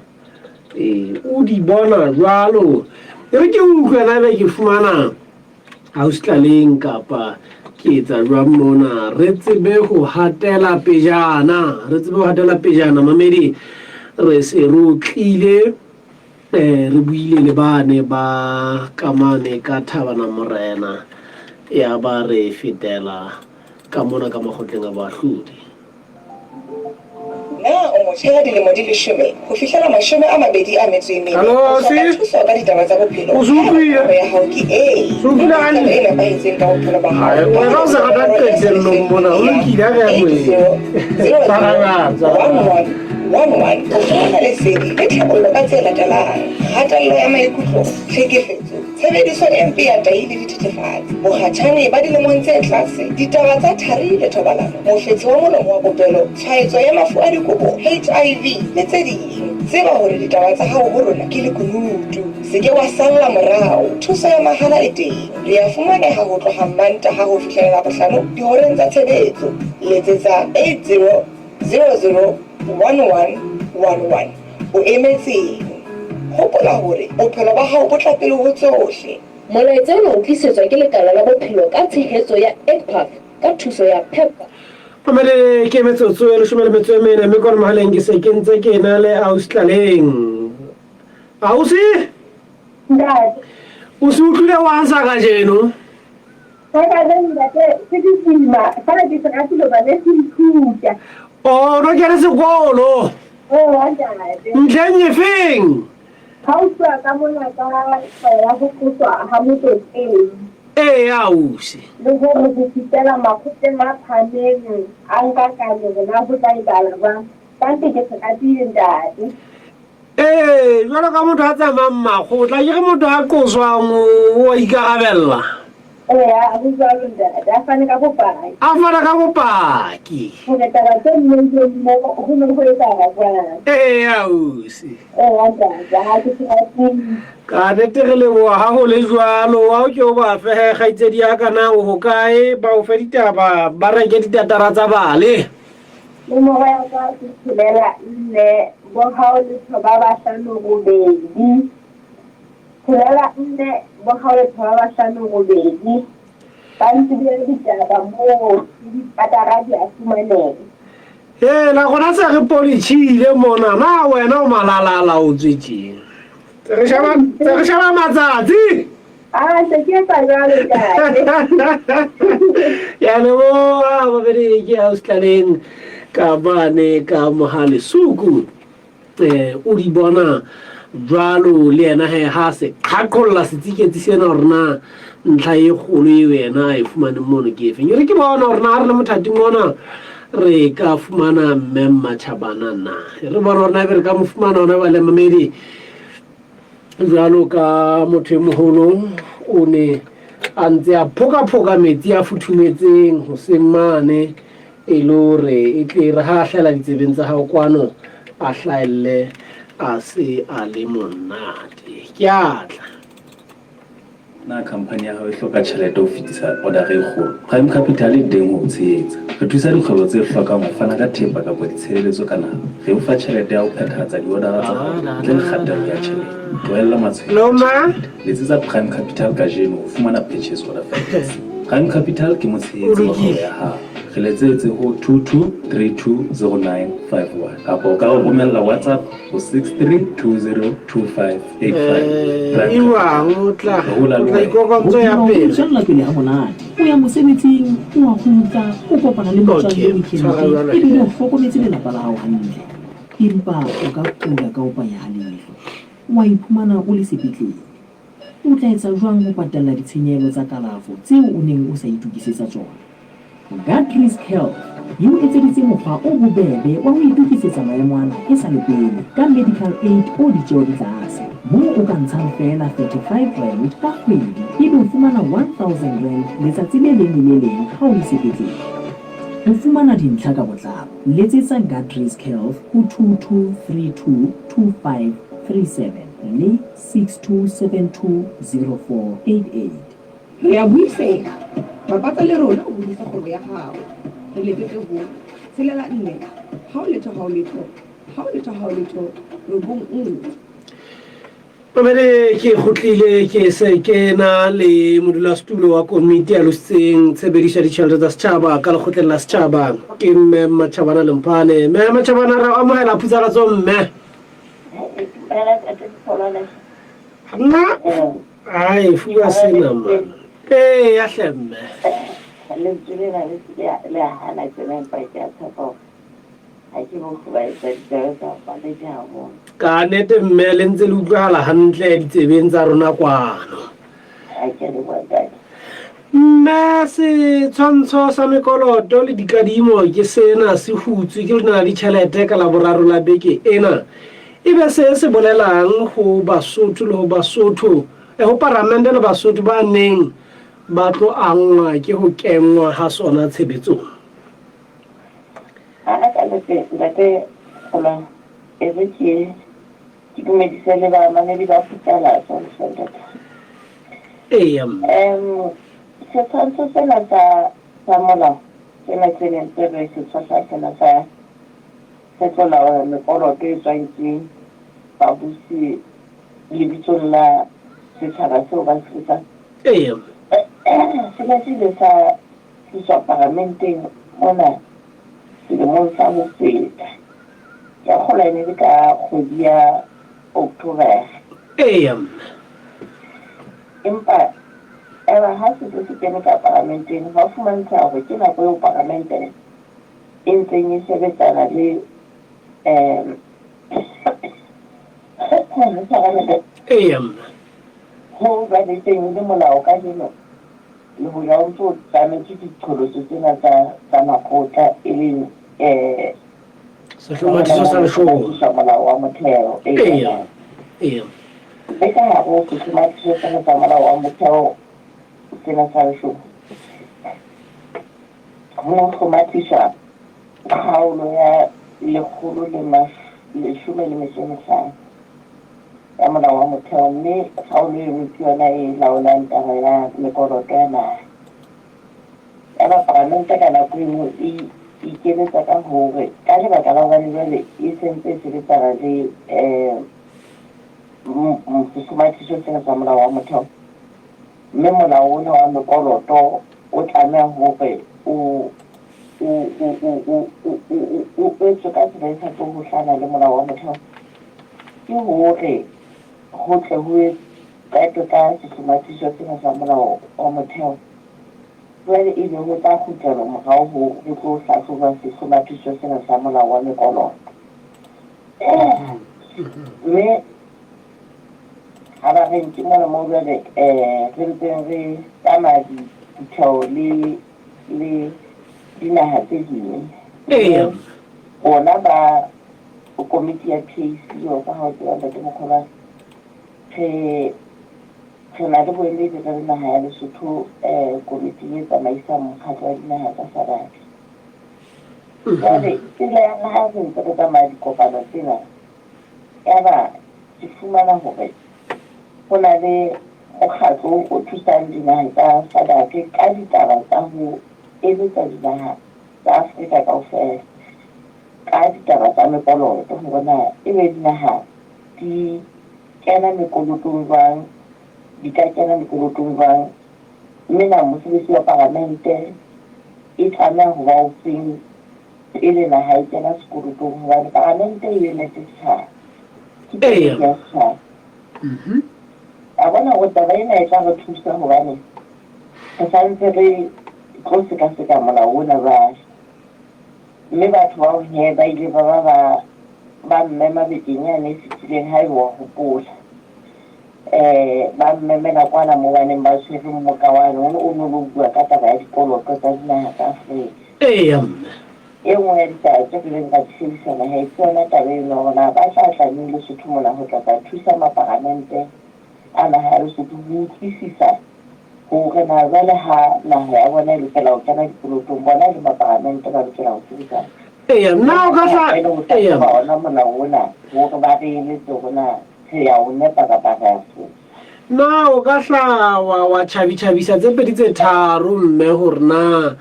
[SPEAKER 1] Ee, o di bona jwalo. E re ke utlwe na ebe ke fumana Ausi-Tlaleng kapa ke etsa jwang mona re tsebe ho hatela pejana re tsebe ho hatela pejana mamedi re se re o tlile eh re buile le bane ba kamane ka thabana morena ya ba re fetela ka mona ka makgotleng a boahlodi.
[SPEAKER 14] Na o motjha ya dilemo di leshome ho fihlela 24, o hloka thuso ka ditaba tsa bophelo? Haeba karabo ya hao ke ee, utlwa taba e nepahetseng ka bophelo ba hao ka ho letsa nomoro e sa lefellweng ya 80 00 11 11 ho fumana lesedi le tlhabollo ka tse latelang, kgatello ya maikutlo, tlhekefetso, Tshebediso e mpe ya tahi le dithethefatsi, bokgatjhane ba dilemong tse tlase, ditaba tsa thari le thobalano, mofetshe wa molomo wa popelo, tshwaetso ya mafu a dikobo, HIV, le tse ding. Tseba hore ditaba tsa hao ho rona ke lekunutu. Se ke wa salla morao. Thuso ya mahala e teng. Re a fumaneha ho tloha Mmantaha ho fihlela Labohlano dihoreng tsa tshebetso. Letsetsa 80 00 11 11. O emetseng? Hopola hore bophelo ba hao bo tla pele ho tsohle.
[SPEAKER 7] Molaetsa ona o tlisetswa ke Lekala la Bophelo ka tshehetso ya EGPAF ka thuso ya PEPFAR.
[SPEAKER 1] Mamele ke metsotso e 14 mme kwana mohaleng ke se ke ntse ke na le ausi Tlaleng. Ausi?
[SPEAKER 5] Ntate.
[SPEAKER 1] O se utlwile wa sa kajeno?
[SPEAKER 5] Sa kajeno ntate se ke boima, fela ke se ratile hoba ne se ithuta.
[SPEAKER 1] O no kene sekolo?
[SPEAKER 5] Eya ntate.
[SPEAKER 1] Ntlheng efeng?
[SPEAKER 5] Ha o tluwa ka mona ka taba ya ho qoswa ha Motlotleng.
[SPEAKER 1] Eya ausi.
[SPEAKER 5] Le hore ho fihlela makgotleng a phahameng a nka kano hore na ho tla etsahala jwang. Ka nnete ke se ratile ntate.
[SPEAKER 1] Ee, jwalo ka motho a tsamayang makgotla, ke re motho a qoswang o a ikarabella.
[SPEAKER 5] Eya, ho jwalo ntate, a fane ka bopaki.
[SPEAKER 1] A fana ka bopaki.
[SPEAKER 5] Hore taba tse mmeileng mo ho ne ho etsahala jwang.
[SPEAKER 1] Eya, ausi.
[SPEAKER 5] Eya ntate, ha ke se ratile.
[SPEAKER 1] Ka nete re leboha ha ho le jwalo. Wa o ke o ba fe he kgaitsedi ya ka na o hokae, ba o fe ditaba, ba reke ditatara tsa bale.
[SPEAKER 5] Nomoro ya ka ke tshelela nne bohao letho ba bahlano robedi. Tshelela nne bohao letho ba bahlano robedi. Ba ntsebile ditaba moo le dipatara di a fumaneha.
[SPEAKER 1] Hela rona se re politšhile mona na wena o malalala o tswetseng. Re sheba matsatsi.
[SPEAKER 5] Ah, se ke etsa jwalo ntate.
[SPEAKER 1] Ya leboha babedi ke ausi Tlaleng ka mane ka Mohale Suku. Eh o di bona jwalo le yena he ha se qhaqholla setsiketsi sena hore na ntlha e kgolo eo yena a e fumaneng mono ke efeng. E re ke bona hore na ha re le mothating ona re ka fumana mme Mmatjhabana na. E re bona hore na ebe re ka mo fumana hona jwale mamedi. Jwalo ka motho e moholo o ne a ntse a phokaphoka metsi a futhumetseng hoseng mane e le hore e tle re ha a hlahela ditsebeng tsa hao kwano a hlahelle a se a le monate. Ke a tla.
[SPEAKER 15] Na khampani ya hao e hloka tjhelete ho fetisa odara e kgolo? Prime Capital e teng ho o tshehetsa. Re thusa dikgwebo tse hlokang ho fana ka thepa kapa ditshebeletso ka nako. Re o fa tjhelete ya ho phethahatsa diodara tsa hao ntle le kgatello ya tjhelete. Tlohella matshwenyeho a tjhelete. Letsetsa Prime Capital kajeno ho fumana purchase order finance. Prime Capital ke motshehetsi wa kgwebo ya hao. Re letsetse ho 22320951 kapa o ka re romella WhatsApp ho 632025.
[SPEAKER 1] Eh, ewang o tla o tla ikokotso ya pele
[SPEAKER 16] tswella pele ha monate o ya mosebetsing o a kgutla o kopana le motswalle weekend ebile o hlokometse lelapa la hao hantle empa o ka kula ka o panya ha leihlo wa iphumana o le sepetlele o tla etsa jwang ho patalla ditshenyehelo tsa kalafo tseo o neng o sa itokisetsa tsona Gut Risk Health e o etseditse mokgwa o bobebe wa ho itokisetsa maemo ana e sa le pele ka medical aid o ditjeo di tlase, moo o ka ntshang feela R35 ka kgwedi ebe o fumana R1000 letsatsi le leng le le leng ha o le sepetlele. Ho fumana dintlha ka botlalo, letsetsa Gut Risk Health ho 2232 2537 le 6272 0488.
[SPEAKER 14] Re a buiseha. Bapatsa le rona o hodise kgwebo ya hao. Re letsetse ho, tshelela nne, hao letho hao letho, hao letho hao letho, robong nngwe.
[SPEAKER 1] Mamele ke kgutlile ke se ke na le modulasetulo wa komiti ya lositseng tshebediso ya ditjhelete tsa setjhaba ka lekgotleng la setjhaba ke mme Matjhabana Lemphane. Mme Matjhabana re amohela phutsalatso mme. Nna Ai, fuwa sena man. Ee, ya hle mme.
[SPEAKER 5] Lentswe lena le se le a hana tsena empa ke a tshepa hore ha ke mo hlobaetsa ditsebe tsa paledi haholo.
[SPEAKER 1] Ka nete mme le ntse le utlwahala hantle ditsebeng tsa rona kwano.
[SPEAKER 5] Ha ke le bua ntate.
[SPEAKER 1] Mme setshwantsho sa mekoloto le dikadimo ke sena se hutswe ke lona ditjhelete ka Laboraro la beke ena. E be se se bolelang ho Basotho le ho Basotho, eh, ho Paramente le Basotho ba neng ba tlo angwa ke ho kenngwa ha sona tshebetsong.
[SPEAKER 5] Ha ka letse ntate Kgolwang, e re ke ke dumedise le bamamedi ba Putsalatso ntate.
[SPEAKER 1] Eya mme.
[SPEAKER 5] Um setshwantsho sena sa sa molao sena se neng se re se tshohla sena sa Se tlo laola mekoloto e tswang ke babusi lebitsong la setjhaba seo ba se busang.
[SPEAKER 1] Eya.
[SPEAKER 5] Se ne se ile sa tliswa paramenteng mona selemong sa ho feta. Ke a kgolwa e ne le ka kgwedi ya October.
[SPEAKER 1] Eya.
[SPEAKER 5] Empa eba ha se se se kene ka paramenteng, hwa fumantsheha hore ke nako eo paramente e ntseng e sebetsana le um
[SPEAKER 1] Eya mma.
[SPEAKER 5] Ho jwale teng e le molao kajeno le hoja o ntso o tlametswe diqholotso tsena tsa tsa makgotla e leng um
[SPEAKER 1] Sehlomathiso sa leshome.
[SPEAKER 5] Molao wa motheo.
[SPEAKER 1] Eya. Eya.
[SPEAKER 5] Le ka hare ho sehlomathiso sena sa molao wa motheo sena sa leshome Ho ne ho hlomathiswa kgaolo ya 115 ya Molao wa Motheo mme kgaolo eno ke yona e laolang taba ya mekoloto ya naha. Yaba Palamente ka nako e nngwe e ikeletsa ka hore ka lebaka la hobane jwale e sentse e sebetsana le um sehlomathiso sena sa Molao wa Motheo, Mme molao ona wa mekoloto o tlameha hore o o o o o o o o etswe ka tsela e sa tlo hohlana le molao wa motheo, ke hore ho tle ho qetwe ka sehlomathiso sena sa molao wa motheo. Jwale ebe ho tla kgutlelwa morao ho ho tlo hlahlojwa sehlomathiso sena sa molao wa mekoloto. Mme Ha ba re ke mona moo jwale um re ntseng re tsamaya diphutheho le le dinaha tse ding.
[SPEAKER 1] Eya.
[SPEAKER 5] Bona ba komiti ya PAC jwalo ka ha o tseba Ntate Mokgolwane, re Re na le boemedi re le naha ya Lesotho komiting e tsamaisang mokgatlo wa dinaha tsa SADC. Jwale tsela ya ha re ntse re tsamaya dikopano tsena, yaba ke fumana hore ho na le mokgatlo o thusang dinaha tsa SADC ka ditaba tsa ho eletsa dinaha tsa Afrika kaofela ka ditaba tsa mekoloto hore na ebe dinaha di kena mekolotong jwang, di ka kena mekolotong jwang, mme na mosebetsi wa paramente e tlameha ho ba o feng pele naha e kena sekolotong, hobane paramente e emetse setjhaba, ke komiti ya setjhaba. A bona hore taba ena e tla re thusa hobane re sa ntse re tlo sekaseka molao ona jwale. Mme batho bao he ba ile ba ba ba ba mmema bekeng yane e fetileng, haeba wa hopola. Eh, ba mmemela kwana moo ba neng ba tshwere mmoka wane, o ne o no lo bua ka taba ya dikoloto tsa dinaha tsa Afrika.
[SPEAKER 1] Eya, mme.
[SPEAKER 5] E nngwe ya ditaba tse re ileng ra di shebisana he, ke yona taba eno hore na ba tla tla neng Lesotho mona ho tla tla thusa maparamente a naha ya Lesotho ho utlwisisa Hore na jwale ha naha ya bona e lokela ho kena dikolotong, bona e le maparamente ba lokela ho sebetsana.
[SPEAKER 1] Eya, na o ka hla,
[SPEAKER 5] E le ho
[SPEAKER 1] eya.
[SPEAKER 5] hlahloba ona molao ona, hore ba re eletse hore na re ya o nepa kapa re a fosa.
[SPEAKER 1] Na o ka hla wa, wa tjhabitjhabisa tse pedi tse tharo, mme, hore na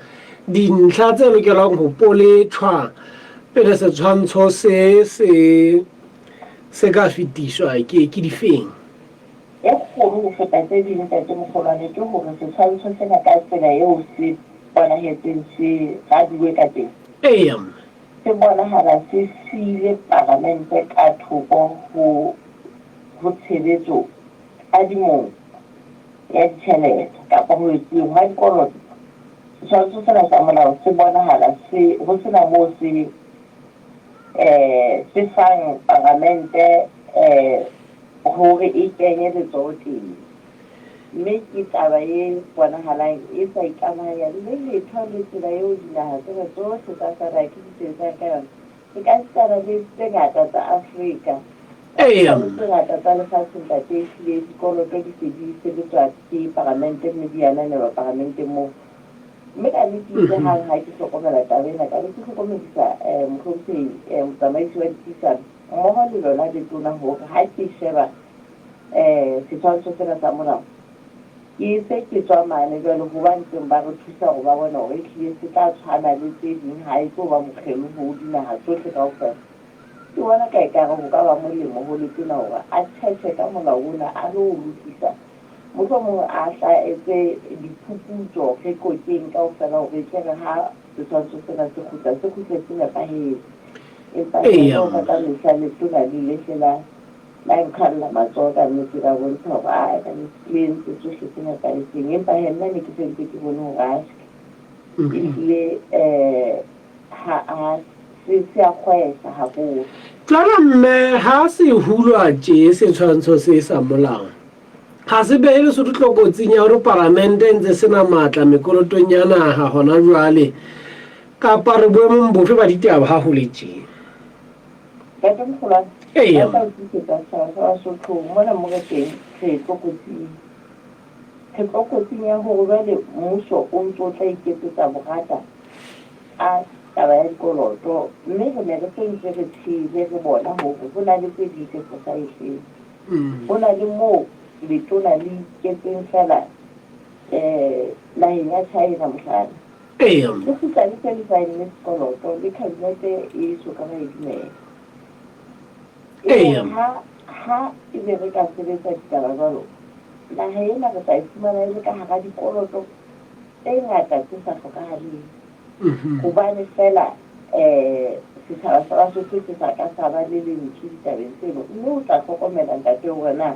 [SPEAKER 1] dintlha tse lokelwang ho poletjhwa pele setshwantsho se, se, se ka fetiswa ke, ke difeng?
[SPEAKER 5] E kgolo ho feta tse ding, Ntate Mokgolwane, ke hore setshwantsho sena ka tsela eo se bonahetseng se raduwe ka teng,
[SPEAKER 1] Eya, mme.
[SPEAKER 5] se bonahala se siile Palamente ka thoko ho ho tshebetso kadimong ya ditjhelete kapa ho etsuweng hwa dikoloto. Setshwantsho sena sa molao se bonahala se ho sena moo se se fang Palamente hore e kenye letsoho teng, mme ke taba e bonahalang e sa ikamahanya le letho le tsela eo dinaha tsena tsohle tsa SADC di sebetsang ka yona, ekasitana le tse ngata tsa Afrika.
[SPEAKER 1] Eya.
[SPEAKER 5] Le tse ngata tsa lefatshe, ntate, ehlile dikoloto di se di sebetswa ke paramente mme di ananelwa paramenteng moo. Mme ka nnete itse hang ha ke hlokomela taba ena, ka be ke hlokomedisa mohlomphehi motsamaisi wa dipuisano, mmoho le lona letona hore ha ke sheba setshwantsho sena sa molao, ke se ke tswa mane jwale ho ba ntseng ba re thusa hore ba bone hore ehlile se tla tshwana le tse ding, ha e tlo ba mokgelo ho dinaha tsohle kaofela. Ke bona ka ekare ho ka ba molemo ho letona hore a tjhetjhe ka molao ona a lo o lokisa, mohlomong a hla etse diphuputso re qoqeng kaofela hore e tle re ha Setshwantsho sena se kgutla, se kgutle se nepahetse. Empa
[SPEAKER 1] Eya,
[SPEAKER 5] jwalo ka ka mehla letona le ile hle la, la nkhalla matsoho ka nnete, la bontsha hore ae, ka nnete le entse tsohle tse nepahetseng. Empa he nna ne ke se ntse ke bone hore atjhe, ehlile um ha, ha, se, se a kgwehla haholo.
[SPEAKER 1] Jwale mme ha se hulwa tje setshwantsho se sa molao, Ga se behe Lesotho tlokotsing ya hore paramente e ntse se na matla mekolotong ya naha hona jwale, kapa re boemong bofe ba ditaba ha ho le tje?
[SPEAKER 5] Ntate Mokgolwane,
[SPEAKER 1] Eya.
[SPEAKER 5] ba tla o tiisetsa setjhaba sa Basotho mona mo re teng re tlokotsing. Re tlokotsing ya hore jwale mmuso o ntse o tla iketsetsa borata ka taba ya dikoloto mme re ne re se ntse re tshele re bona hore ho na le tse ding tse fosahetseng. Ho na le moo letona le iketseng feela naheng ya China, mohlala. Le kgutla le se le saenne sekoloto le kabinete e so ka ba e dumela. E ha ha e be re ka sebetsa ditaba jwalo, naha ena re tla e fumana e le ka hara dikoloto tse ngata tse sa hlokahaleng. Hobane feela setjhaba sa Basotho se sa ka sa ba le lentswe ditabeng tseno. Mme o tla hlokomela, ntate, hore na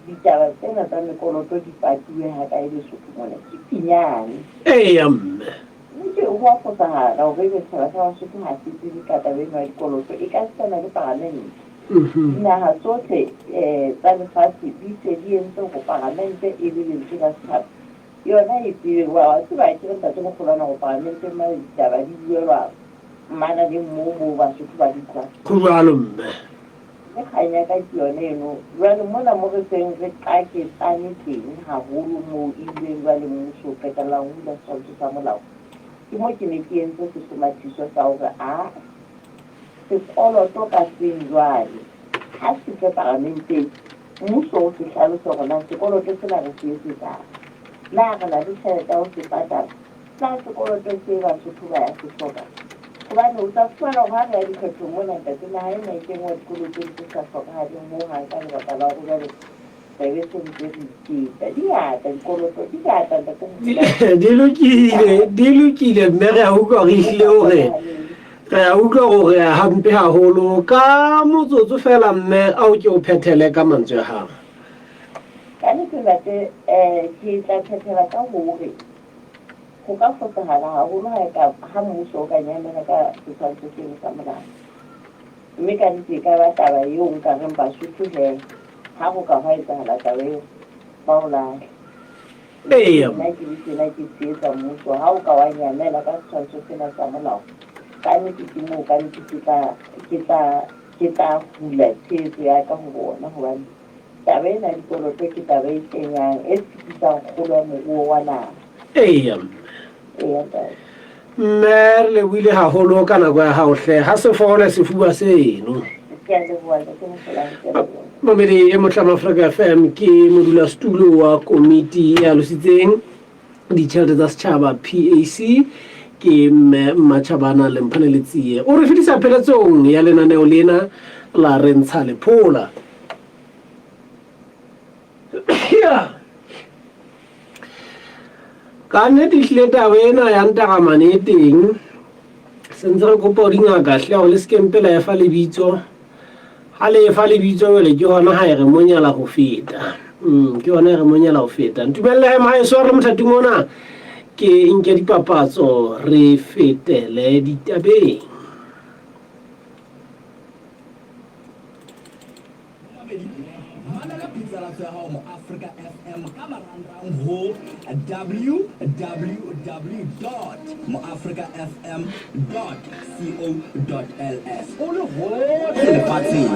[SPEAKER 5] ditaba tsena tsa mekoloto di patuwe hakae Lesotho mona. Ke pinyane.
[SPEAKER 1] Eya, mme.
[SPEAKER 5] Mme ke ho a fosahala hore ebe setjhaba sa Basotho ha se tsebe ka taba eno ya dikoloto, e ka sitana le paramente. Dinaha tsohle tsa lefatshe di se di entse hore paramente e be lentswe la setjhaba. Yona e tsebe, wa tseba akere ntate Mokgolwana hore paramenteng mane ditaba di buelwa mananeng moo moo Basotho ba di utlwang.
[SPEAKER 1] Ho jwalo mme.
[SPEAKER 5] Mme kgang ya ka ke yone eno. Jwale mona mo re seng re qaketsane teng haholo moo ebileng jwale mmuso o qetellang o hula setshwantsho sa molao, ke mo ke ne ke entse sehlomathiso sa hore aa sekoloto ka seng jwale ha se tle paramenteng, mmuso o se hlalose hore na sekoloto sena re se etsetsang. Na re na le tjhelete ya ho se patala? Na sekoloto see Basotho ba ya se hloka? Hobane o tla fumana hore ha re ya dikgethong mona, ntate, naha ena e kenngwa dikolotong tse sa hlokahaleng ho hang ka lebaka la hore jwale re be se ntse re iketsa. Di ngata dikoloto, di ngata, ntate Moholwane.
[SPEAKER 1] Di lokile, di lokile mme re a utlwa re ehlile hore re a utlwa hore re hampe haholo. Ka motsotso feela mme a o ke o phethele ka mantswe a hao.
[SPEAKER 5] Ka nnete ntate, um ke tla phethela ka hore Ho ka fosahala haholo ha eka ha mmuso o ka nyamela ka setshwantsho seno sa molao. Mme ka nnete e ka ba taba eo nka reng Basotho he, ha ho ka hwa etsahala taba eo, ba o lahle.
[SPEAKER 1] Eya.
[SPEAKER 5] Nna ke le tjena ke tshehetsa mmuso ha o ka wa nyamela ka setshwantsho sena sa molao, ka nnete ke moo ka nnete ke tla, ke tla, ke tla hula tshehetso ya ka ho bona hobane Taba ena ya dikoloto ke taba e kenyang, e sitisang kgolo ya moruo wa naha.
[SPEAKER 1] Eya mme.
[SPEAKER 5] Eya ntate.
[SPEAKER 1] Mme re lebohile haholo ka nako ya hao hle. Ha se fole sefuba seno.
[SPEAKER 5] Ke a leboha ntate Mosolane, ke a leboha.
[SPEAKER 1] Mamedi e motlama Afrika FM ke modulasetulo wa komiti e alositseng ditjhelete tsa setjhaba PAC ke mme Mmatjhabana Lemphane Letsie. O re fetisa pheletsong ya lenaneo lena la re ntsha lephola. Ka nnete ehlile taba ena ya ntaramane e teng. Se ntse re kopa ho dingaka hle hore le se ke mpe la e fa lebitso. Ha le e fa lebitso jwale ke hona ha e re monyela ho feta. Ke hona e re monyela ho feta. Ntumelle he mohaeso re mothating ona ke nke dipapatso re fetele ditabeng.
[SPEAKER 3] Mamela phatlalatso ya hao Moafrika FM ka marangrang ho www dot moafrikafm dot co dot ls o le hohle lefatsheng.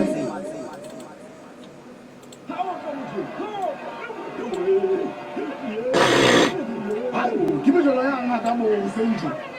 [SPEAKER 4] Ke mejolo ya ngaka moo sentše.